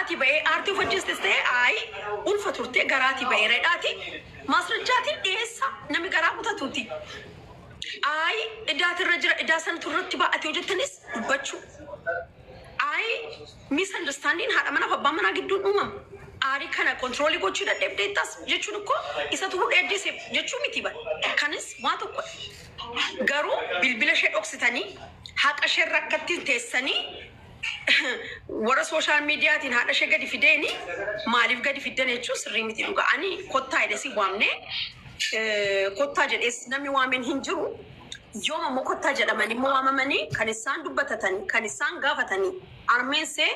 Garaatii ba'ee aartii of ajjeestes ta'e, ayi, ulfa turtee garaatii ba'ee redhaati maasrajjaatiin dhiyeessa namni garaa kutatuuti. Ayi, idaatirra jira, idaa sanatu irratti baa'ate hojjettanis dubbachuu. Ayi, misunderstanding haadha manaaf abbaa manaa gidduun uumama. Aarii kana control gochuu dadhabdeettas jechuun ikkoo isatu hudhee ajjeese jechuu miti bara. Kanis waa tokkodha. Garuu bilbila ishee dhoksitanii, haqa ishee rakkatti teessanii, warra social mediaatiin haadha ishee gadi fideeni maaliif gadi fiddan jechuun sirrii miti dhuga. Ani kottaa jedhee si waamne, kottaa jedhees namni waameen hin jiru. Yooma immoo kottaa jedhamanii immoo waamamanii, kan isaan dubbatatanii, kan isaan gaafatanii, armeensee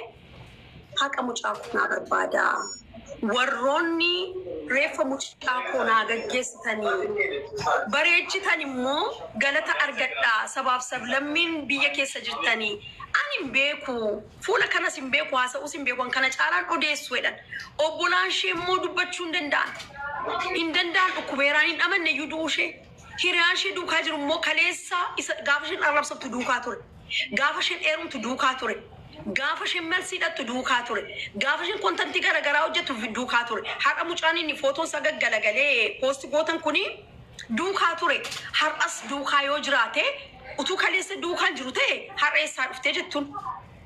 haqa mucaa koo naa barbaada. Warroonni reeffa mucaa koo naa gaggeessitanii bareechitan immoo galata argadhaa, sabaaf sablammiin biyya keessa jirtanii. Ani hin beeku, fuula kanas hin beeku, haasa'uus hin beeku, kana caalaan odeessu jedhan. Obbolaan ishee immoo dubbachuu hin danda'an. Hin danda'an, dhukkubeeraan hin amanne iyyuu du'uu ishee. Hiriyaan ishee duukaa jiru immoo kaleessa isa gaafa isheen arrabsattu duukaa ture. Gaafa isheen dheerumtu duukaa ture. Gaafa isheen malsiidhattu duukaa ture. Gaafa isheen contentii garaagaraa hojjettu duukaa ture. Har'a mucaan inni footoon isaa gaggalagalee post gootan kuni duukaa ture. Har'as duukaa yoo jiraate, utuu kaleessa duukaan jiru ta'e, har'a eessaa dhuftee jettuun.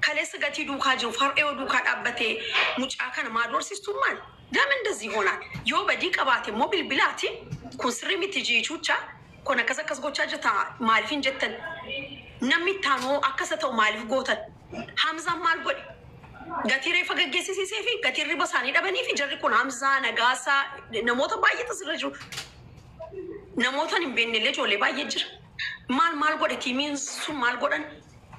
Kaleessa gatii duukaa jiruuf har'a yoo duukaa dhaabbatee mucaa kana maa doorsistuun maal? ለምን እንደዚህ ይሆናል? Yoo badii qabaate immoo bilbilaati kun sirrii miti jiichuucha kun akkas akkas gochaa jirta maaliif hin jettan? Namni ittaanoo akkasa ta'u maaliif gootan? Hamzaan maal godhe? Gatii reeffa gaggeessisiisee fi gatii riba isaanii dhabanii fi jarri kun Hamzaa, Nagaasaa, namoota baay'eetu asirra jiru. Namoota hin beekne illee ijoollee baay'ee jira. Maal maal godhe teamiin sun, maal godhan?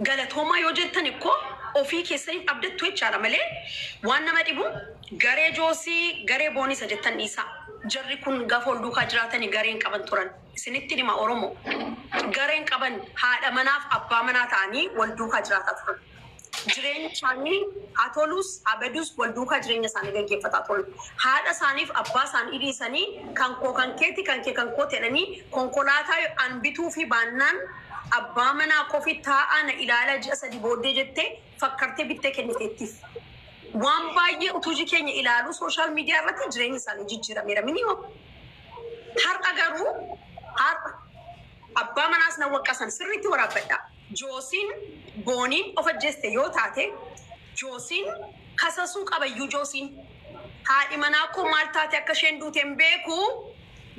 Galatoomaa yoo jettan ikkoo ofii keessaniif abdattu jechaadha malee waan nama dhibu garee Joosii, garee Boonisa jettan dhiisaa. Jarri kun gaafa ol duukaa jiraatanii gareen qaban turan. Isinitti hima Oromoo. Gareen qaban, haadha manaaf abbaa manaa ta'anii wal duukaa jiraataa turan. Jireenya isaanii haa tolus haa badus wal duukaa jireenya isaanii gaggeeffataa turan. Haadha isaaniif abbaa isaanii dhiisanii kan koo kan keeti, kan kee kan koo jedhanii, konkolaataa an bituu fi baannaan abbaa manaa kofi taa'aa na ilaalaa ji'a 3 booddee jettee fakkartee bittee kenniteettiif. Waan baay'ee utuu iji keenya ilaalu social media irratti jireenya isaanii jijjiirameera minimum. Har'a garuu, har'a abbaa manaas na waqqasan, sirriitti waraabbadha. Joosiin Booniin of ajjeeste yoo taate, Joosiin kasasuu qabayyuu. Joosiin haadhi manaa koo maal taate, akka isheen duute hin beeku,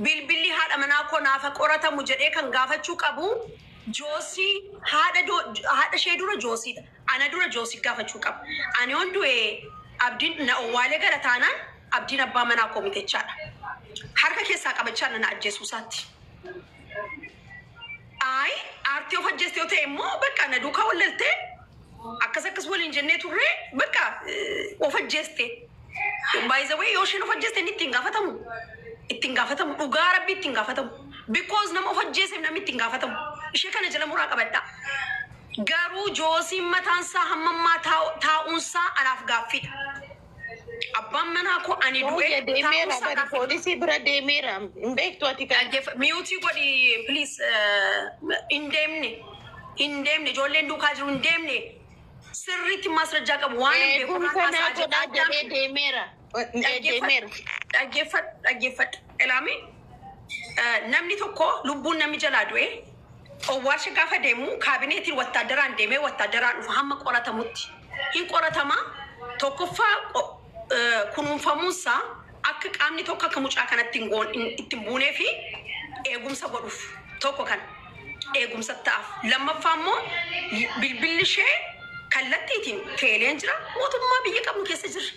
bilbilli haadha manaa koo naafa qoratamu jedhee kan gaafachuu qabu Joosii, haadha ishee dura Joosiidha. Ana dura Joosii gaafachuu qaba. Ani yoon du'e Abdiin na owwaalee gara taanaan Abdiin abbaa manaa koo miti jechaadha. Harka keessaa qabachaadha na ajjeesuu isaatti. Ayi, aartii of ajjeeste yoo ta'e immoo bakka na duukaa wallaltee akkas akkas waliin jennee turre, bakka of ajjeeste. By the way, yoo isheen of ajjeeste inni ittiin gaafatamu. Ittiin gaafatamu, dhugaa Rabbi ittiin gaafatamu. Because nama of ajjeeseef namni ittiin gaafatamu. Ishee kana jala muraa qabadha. Garuu Joosiin mataansaa hammammaa taa'uunsaa anaaf gaaffiidha. Abbaan manaa koo ani du'e Booyya deemeera taa'uunsaa bari gaaffiidha. Poolisii bira deemeera. Hin beektu ati kan. Mute godhi please. Hin deemne, hin deemne, ijoolleen duukaa jiru hin deemne, sirriitti maasrajjaa qabu waan hin beeku Eegumsa kanaan naa haasa'aa godhaa jira. jedhee deemeera. Deemeera. Dhaggeeffadhu, dhaggeeffadhu, ilaami, namni tokko lubbuun namni jalaa du'e owwaalcha gaafa deemu kaabineetiin wattaaddaraan deemee wattaaddaraan dhufa hamma qoratamutti. Hin qoratamaa. Tokkoffaa kunuunfamuunsaa akka qaamni tokko akka mucaa kanatti hin buunee fi eegumsa godhuuf, tokko kana eegumsa ta'aaf. Lammaffaa immoo bilbilli ishee kallattiitiin teeleen jira, mootummaa biyya qabnu keessa jirra.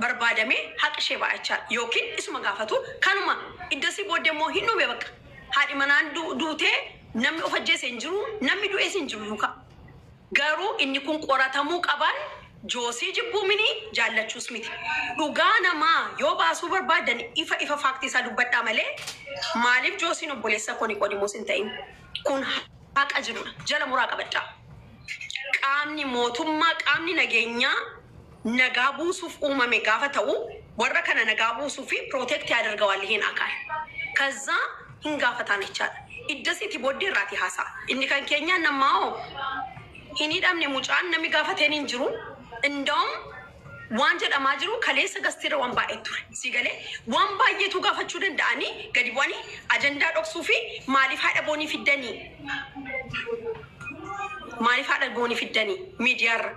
Barbaadamee haqa ishee baay'achaa yookiin isuma gaafatu kanuma iddasii booddee immoo hin dhume, bakka haadhi manaan duutee namni of ajjeese hin jiru, namni du'ees hin jiru duukaa. Garuu inni kun qoratamuu qaban. Joosii jibbuu mini, jaallachuus miti. Dhugaa namaa yoo baasuu barbaadan ifa ifa factii isaa dubbadhaa malee maaliif Joosiin obboleessa koo Niqoodimoos hin ta'in? Kun haqa jirudha. Jala muraa qabadhaa. Qaamni mootummaa, qaamni nageenyaa nagaa buusuuf uumame gaafa ta'u, warra kana nagaa buusuu fi protect ያደርገዋል ይሄን አካል፣ ከዛ hin gaafataan jechaadha. Iddasiiti booddee irraati haasa'a. Inni kan keenyaa namaa hin hidhamne, mucaan namni gaafateen hin jiru. Inda'um Waan jedhamaa jiru kaleessa gastiirra waan baay'ee ture. Si galee waan baay'eetu gaafachuu danda'anii gadi bu'anii ajandaa dhoksuu fi maaliif haadha Boonii fiddanii? Maaliif haadha Boonii fiddanii miidiyaarra?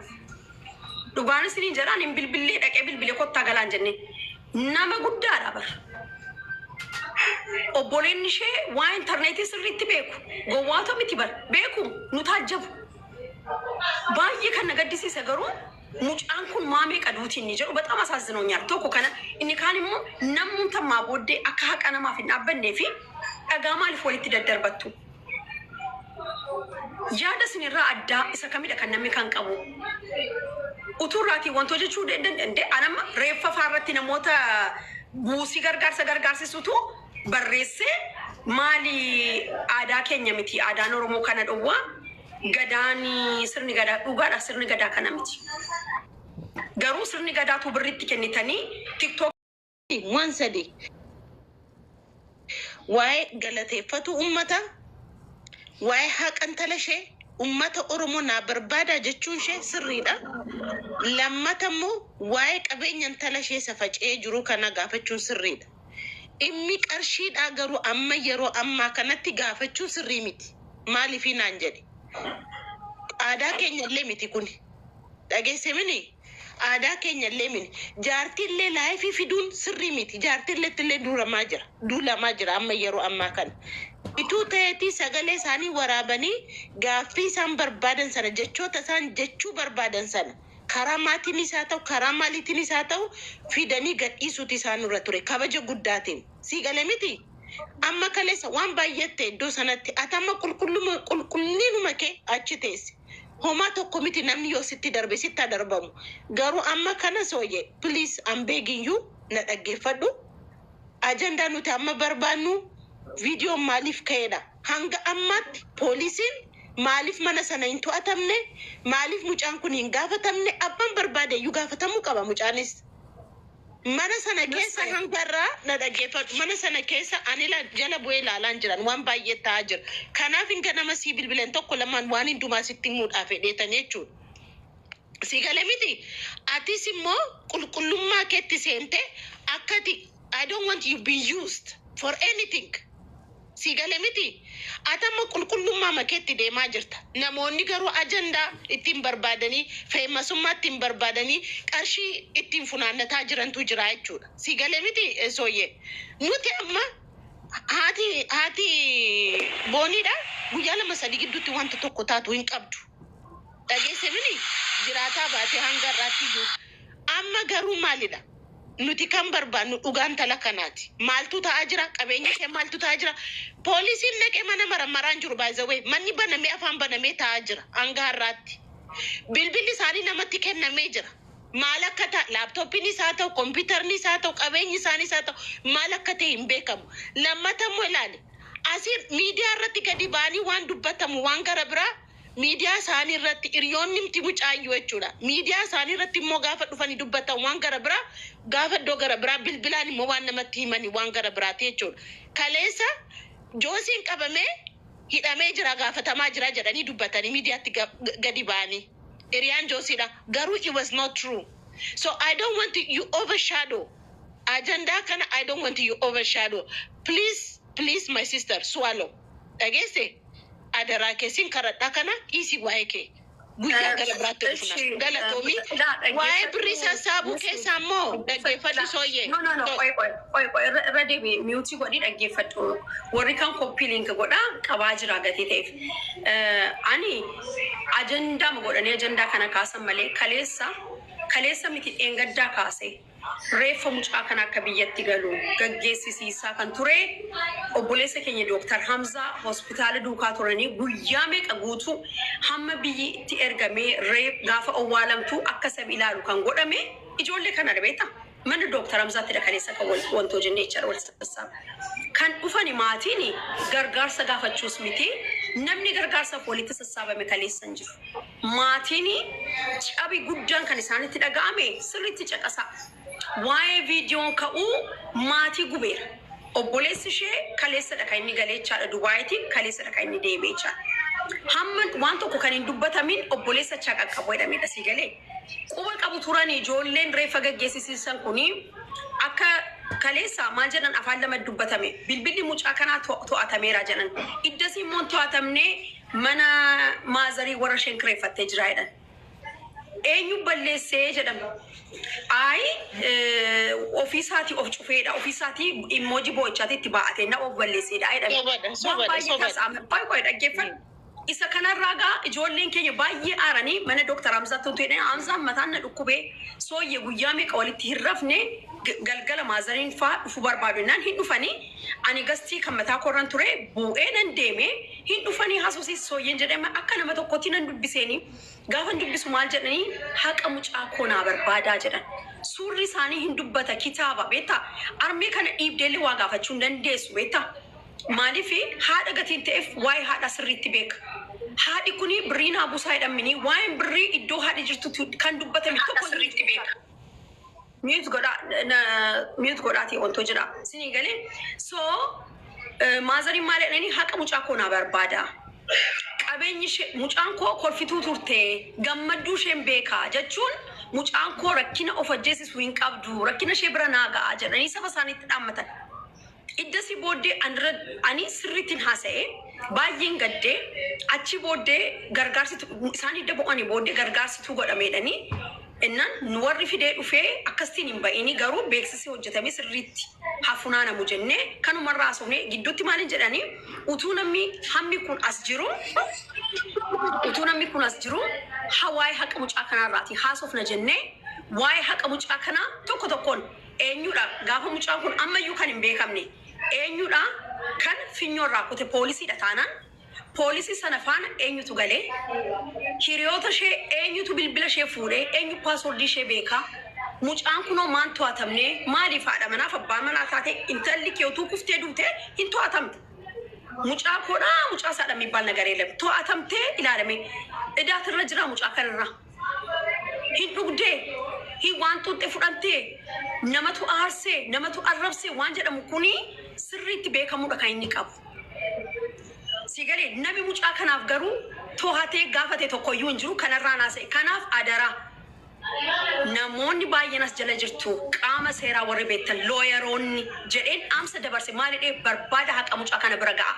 Dhugaan isiniin jedhaan hin bilbillee dhaqee bilbilee kottaa galaan jennee nama guddaadha bar. Obboleen ishee waa intarneetii sirriitti beeku. Gowwaatoo miti bar beeku nu taajjabu. Baay'ee kan na gaddisiise garuu mucaan kun maa meeqa duuti inni jedhu በጣም አሳዝኖኛል። Tokko kana, inni kaan immoo namni tammaa booddee akka haqa namaaf hin dhaabbannee fi dhagaa maaliif walitti daddarbattu? Yaada isinirraa addaa isa kamidha kan namni kan qabu? Utuu irraatii wantoota jechuu danda'e anamma reeffa faarratti namoota buusii gargaarsa gargaarsisutu barreessee maali aadaa keenya miti, aadaan Oromoo kana dhowwaa, gadaan sirni gadaa dhugaadha, sirni gadaa kana miti. Garuu sirni gadaatu birritti kennitanii TikTok Waan sadi. Waa'ee galateeffatu ummata, waa'ee haqa intala ishee ummata Oromoo naa barbaadaa jechuun ishee sirriidha. Lammata immoo waa'ee qabeenya intala ishee isa faca'ee jiru kana gaafachuun sirriidha. Dhimmi qarshiidhaa garuu amma yeroo ammaa kanatti gaafachuun sirrii miti. Maaliifii naan jedhe. Aadaa keenya illee miti kuni. Dhageesse mini? Aadaa keenya illee mini. Jaartiillee live fiduun sirrii miti. Jaartiillee illee duulamaa jira. Duulamaa jira amma yeroo ammaa kana. Ituu ta'eetii sagalee isaanii waraabanii gaaffii isaan barbaadan sana, jechoota isaan jechuu barbaadan sana, karaa maatiinis haa ta'u, karaa maaliitiinis haa ta'u, fidanii gadhiisuuti isaan irra ture kabaja guddaatiin. Sii gale miti? Amma kaleessa waan baay'atte iddoo sanatti ati amma qulqulluma qulqullinuma kee achi teesse. Homaa tokko miti, namni yoo sitti darbe sitti haa darbamu. Garuu amma kana sooyye, please, I'm begging you, na dhaggeeffadhu. Ajandaa nuti amma barbaannu viidiyoon maaliif ka'edha. Hanga ammaatti poolisiin maaliif mana sana hin to'atamne? Maaliif mucaan kun hin gaafatamne? Abbaan barbaade iyyuu gaafatamuu qaba mucaanis. Mana sana keessa hangarraa na dhaggeeffadhu. Mana sana keessa ani jala bu'ee ilaalaan jiran waan baay'ee ta'aa jira. Kanaaf hin ganama sii bilbilan tokko lamaan waan hundumaa sitti himuudhaaf fedheetan jechuudha. Si gale miti? Atis immoo qulqullummaa keetti seente akkati I don't want you be used for anything. Si gale miti? Ati amma qulqullummaa makeetti deemaa jirta. Namoonni garuu ajandaa ittiin barbaadanii, famousummaa ittiin barbaadanii, qarshii ittiin funaannataa jirantu jira jechuudha. Si gale miti sooyyee? Nuti amma haati Booniidha guyyaa 2 3 gidduutti wanta tokko taatu hin qabdu. Dhageesse mini? Jiraataa baatee hanga har'aatti iyyuu. Amma garuu maalidha? Nuti kan barbaannu dhugaan tala kanaati. Maaltu ta'aa jira? Qabeenya ishee maaltu ta'aa jira? Poolisiin naqee mana maramaraan jiru baay'ee manni banamee afaan banamee ta'aa jira hanga har'aatti. Bilbilli isaanii namatti kennamee jira. Maal akka ta'e, laaptooppiin isaa ta'u, kompiitarni isaa ta'u, qabeenyi isaanii isaa ta'u, maal akka ta'e hin beekamu. Lammata immoo ilaali. Asii miidiyaa irratti gadi ba'anii waan dubbatamu waan gara biraa, miidiyaa isaanii irratti hiriyoonni miti mucaayyuu jechuudha. Miidiyaa isaanii irratti immoo gaafa dhufanii dubbatan waan gara biraa, gaafa iddoo gara biraa bilbilaan immoo waan namatti himanii waan gara biraati jechuudha. Kaleessa Joosiin qabamee hidhamee jira, gaafatamaa jira jedhanii dubbatanii miidiyaatti gadi ba'anii. Hiriyaan Joosiidha. Garuu it was not true. So I don't want you overshadow. Ajandaa kana I don't want you overshadow. Please, please, my sister, swallow. Dhageesse? Adaraa keessin karadhaa kana dhiisii waa'ee kee. Guyyaa gara biraatti dhufna. Galatoomii. Waa'ee birrii sassaabuu keessaa immoo dhaggeeffadhu sooyyee. No, no, no, qoy, qoy, qoy, qoy, irra deebi, mute godhii dhaggeeffadhu. Warri kan copy link godhaa qabaa jira gatii ta'eef. Ani ajandaa godhanii ajandaa kana kaasan malee kaleessa miti, dheengaddaa kaase reeffa mucaa kana akka biyyatti galu gaggeessisiisaa kan ture obboleessa keenya Dooktar Hamzaa hospitaala duukaa turanii guyyaa meeqa guutuu hamma biyyi itti ergamee reef gaafa owwaalamtu akka sabi ilaalu kan godhame ijoollee kana beektaa. Mana Dooktar Hamzaattidha kaleessa kan wantoo jennee jechaadha wal sassaaba. Kan dhufani maatiin gargaarsa gaafachuus miti, namni gargaarsaaf walitti sassaabame kaleessa hin jiru. Maatiin cabi guddaan kan isaanitti dhaga'ame sirriitti caqasa. Waa'ee viidiyoon ka'uu maatii gubeera. Obboleessi ishee kaleessadha kan inni galee jechaadha Dubaayitii, kaleessadha kan inni deemee jechaadha. Hamma waan tokko kan hin dubbatamin obboleessa chaa qaqqabu jedhamedha, sii galee. Quba qabu turan ijoolleen reeffa gaggeessisiisan kuni akka kaleessa maal jedhan, afaan lama dubbatame. Bilbilli mucaa kanaa to'atameera jedhan. Iddasii immoo hin to'atamne, mana maazarii warra isheen kireeffattee jira jedhan. Eenyu balleessee jedhame. Ayi, ofiisaatii of cufeedha. Ofiisaatii immoojii boo'ichaati itti baa'atee na of balleesseedha jedhame. Sobadha, Waan sobadha, baay'ee sobadha. taasifame. Qoy, qoy, dhaggeeffadhu. Isa kanarraa gaa ijoolleen keenya baay'ee aaranii mana Dooktar Hamzaatti utuu jedhanii, Hamzaan mataan na dhukkubee, sooyye guyyaa meeqa walitti hin rafne, galgala maazariin faa dhufuu barbaadu jennaan hin dhufanii. Ani gastii kan mataa korran ture bu'ee nan deeme. Hin dhufanii haasofsiis sooyyeen jedhame, akka nama tokkotti nan dubbiseeni. Gaafa dubbisu maal jedhanii, haqa mucaa koo naa barbaadaa jedhan. Suurri isaanii hin dubbata, kitaaba beektaa, armee kana dhiibdeellee waa gaafachuu hin dandeessu beektaa. Maaliif haadha gatiin ta'eef waa'ee haadhaa sirriitti beeka. Haadhi kuni birrii naa buusaa jedhamini, waa'een birrii iddoo haadhi jirtutti kan dubbatame tokko sirriitti beeka. Mute godhaa, mute godhaatii wantoo jedha. Isinii galee? So maazariin maal jedhanii, haqa mucaa koo naa barbaada. Qabeenyi ishee, mucaan koo kolfituu turte, gammadduu isheen beekaa jechuun, mucaan koo rakkina of ajjeesisu hin qabdu, rakkina ishee bira naa ga'a jedhanii saba isaaniitti dhaammatan. Iddasii booddee ani sirriittiin haasa'e, baay'een gaddee. Achi booddee gargaarsitu isaan hidda bu'anii booddee gargaarsituu godhameedhanii innaan nu warri fidee dhufee akkasitiin hin ba'ini, garuu beeksisi hojjetamee sirriitti haa funaanamu jennee kanumarraa haasofne. Gidduutti maalin jedhanii, utuu namni hammi kun as jiru, utuu namni kun as jiru, haa waa'ee haqa mucaa kanarraati haasofna jennee, waa'ee haqa mucaa kanaa tokko tokkoon eenyudha, gaafa mucaan kun ammayyuu kan hin beekamne, eenyudha kan finyoorraa kute, poolisiidha taanaan poolisii sana faana eenyutu galee, hiriyoota ishee eenyutu bilbila ishee fuudhee, eenyu paaswordii ishee beekaa, mucaan kunoo maan to'atamne, maaliif haadha manaaf abbaa manaa taate intalli kee utuu kuftee duute hin to'atamte. Mucaa koodhaa mucaa isaadha የሚባል ነገር የለም። To'atamtee ilaalame idaatirra jira mucaa kanarra. Hin dhugdee, hin waan xuuxxe fudhattee, namatu aarsee, namatu arrabsee waan jedhamu kuni sirriitti beekamuudha kan inni qabu. Si galee? Nami mucaa kanaaf garuu to'atee gaafate tokkoyyuu hin jiru kanarraa naasa'e. Kanaaf adaraa, namoonni baay'een as jala jirtu, qaama seeraa warri beektan, looyaroonni jedheen dhaamsa dabarse. Maalidhee barbaada, haqa mucaa kana bira ga'a.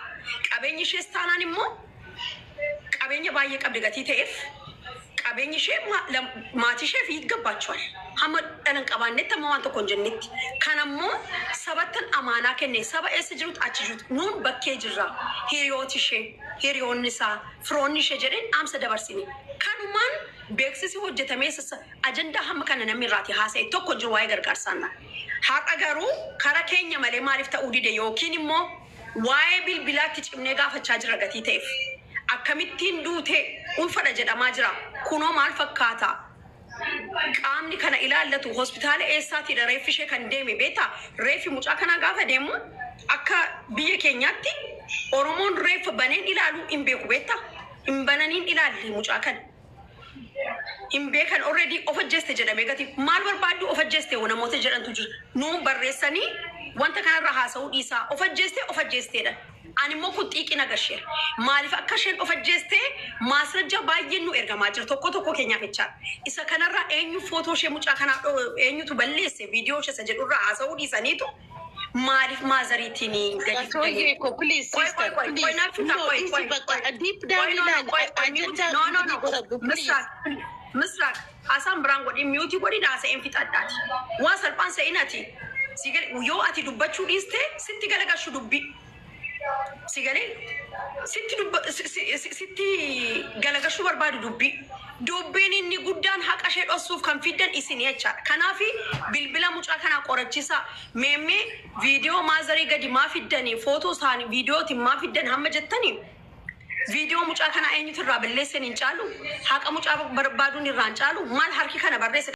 Qabeenyi ishees taanaan immoo qabeenya baay'ee qabdi gatii ta'eef qabeenyi ishee maatii isheef ይገባቸዋል. Hamma dhala hin qabaannetti, hamma waan tokko hin jennetti. Kanammoo sabattan amaanaa kenne, saba eessa jirutu achi jirutu nuun bakkee jirra. Hiriyooti ishee, hiriyoonni isaa, firoonni ishee jedheen dhaamsa dabarsine. Kanumaan beeksisi hojjetamee sassa ajandaa hamma kana namni irraati haasa'e tokko hin jiru waa'ee gargaarsaan. Har'a garuu kara keenya malee maaliif ta'uu dide, yookiin immoo waa'ee bilbilaatti cimnee gaafachaa jira gatii ta'eef. Akkamittiin duute, ulfadha jedhamaa jira. Kunoo maal fakkaata? Qaamni kana ilaallatu hospitaala eessaatiidha reeffi ishee kan deeme beektaa? Reeffi mucaa kanaa gaafa deemu, akka biyya keenyaatti Oromoon reeffa baneen ilaaluu hin beeku beektaa? Hin bananiin ilaalle mucaa kana. Hin beekan, already of ajjeeste jedhamee gati maal barbaaddu, of ajjeeste namoota jedhantu jira. Nuun barreessanii wanta kanarra haasa'uu dhiisaa, of ajjeeste, of ajjeesteedha. Ani immoo kun xiiqii nagasheera. Maaliif akka isheen of ajjeeste maasrajja baay'een nu ergamaa jira tokko tokko keenyaaf jechaadha. Isa kanarraa eenyu footoo ishee mucaa kanaa eenyutu balleesse, viidiyoo ishee isa jedhurraa haasa'uu dhiisaniitu maaliif maazariitiin gadi Sooyyee ko, please, Qoy, sister, qoy, qoy, qoy, please. naaf fita, No, qoy, isi qoy, bakka qoy. deep down Qoy, no, no, ilaali. qoy, qoy, mute. Ajandaa No, no, no. godhadhu, please. Misraaq, Misraaq, haasaan biraan godhi, mute godhi, haasa'een fixadhaati. Waan salphaan sa'in ati. Si galee, yoo ati dubbachuu dhiiste sitti galagalchu dubbi. Si galee, sitti dubba sitti galagalchuu barbaadu dubbi. Dubbiin inni guddaan haqa ishee dhoksuuf kan fiddan isin jechaadha. Kanaaf bilbila mucaa kanaa qorachiisa. Meemmee viidiyoo maazarii gadi maa fiddanii, footoo isaanii viidiyootiin maa fiddan hamma jettanii, viidiyoo mucaa kanaa eenyutu irraa balleessan hin caalu, haqa mucaa barbaaduun irraa hin caalu, maal harki kana barreesse.